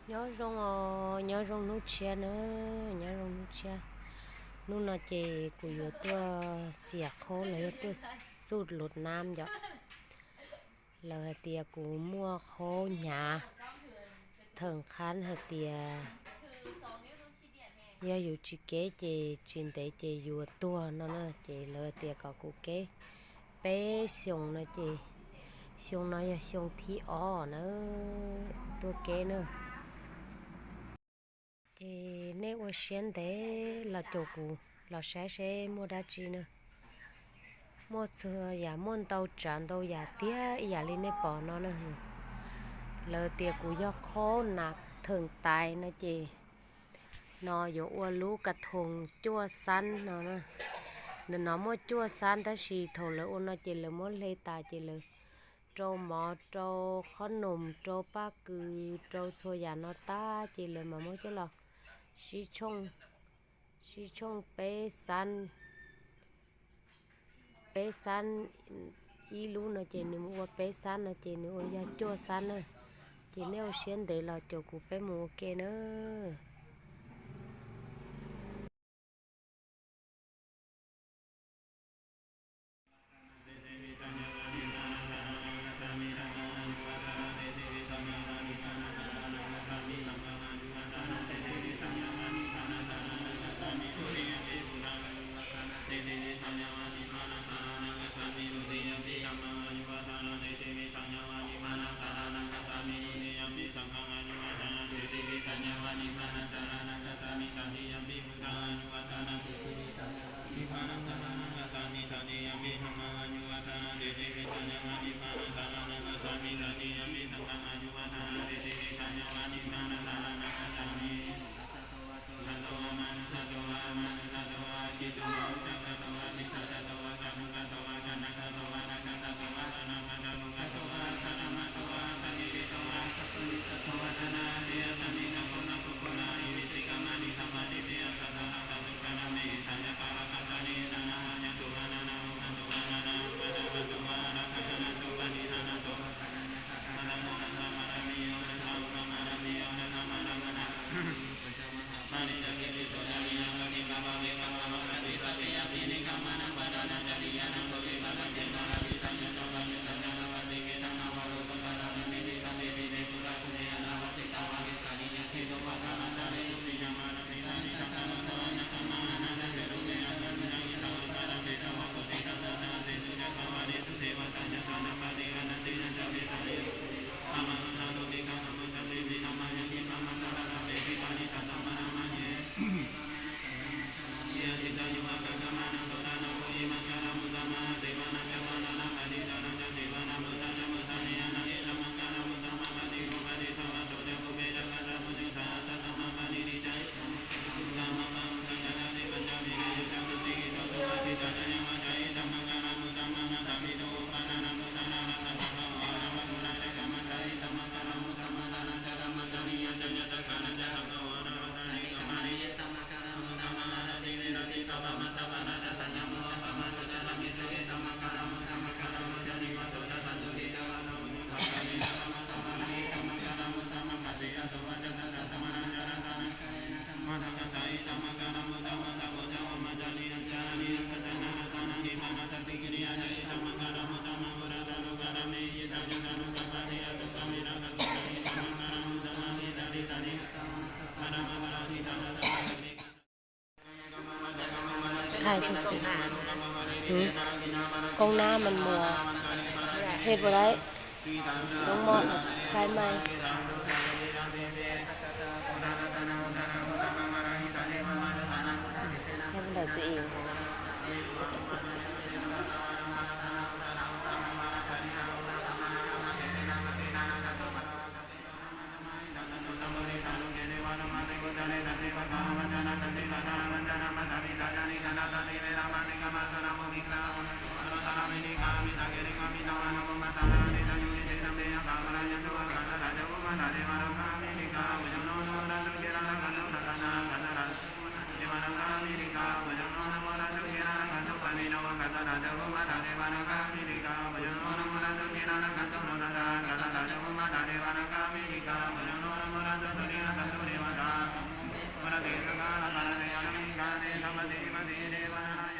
Nyob zoo os, nyob zoo hnub tshiab na, nyob zoo hnub tshiab. Hnub no ces kuv yuav tuaj xiam qhaub los yog tuaj xub lus nam yom. Lawv hais tias kuv muaj qhaub hnyav, theem qhab hais tias yog yus tsis kev ces tsis ntev ces yuav tuag no na, ces lawv tias kom kuv kev peb xyoo no ces xyoo no yog xyoo thib ob na, kuv tuaj kev na. Ces nej ua siab ntev los caum kuv los saib seb muaj dab tsi na. Muaj txhua yam, muaj ntau tsav ntau yam tiag ib yam li nej pom no na. Lawv tias kuv yog qhaub nas theem tais no ces no yuav ua lub kas thoos cuaj xab no na. Ntawm no muaj cuaj xab tab sis thaum lawv ua no ces lawv muab hle tas ces lawv rau mov, rau qhob noom, rau paj kws, rau txhua yam no tag ces lawv mam muab coj los sib tshooj, sib tshooj peb xab, peb xab ib lub no ces nws mus ua peb xab no ces nws ua yog cuaj xab na. Ces nej ua siab ntev los caum kuv peb mus ua ke na. Koob nab mas muas, hej puas dai, koob mob xaib mai, hej puas dai twj i. ma de ma de de ma na na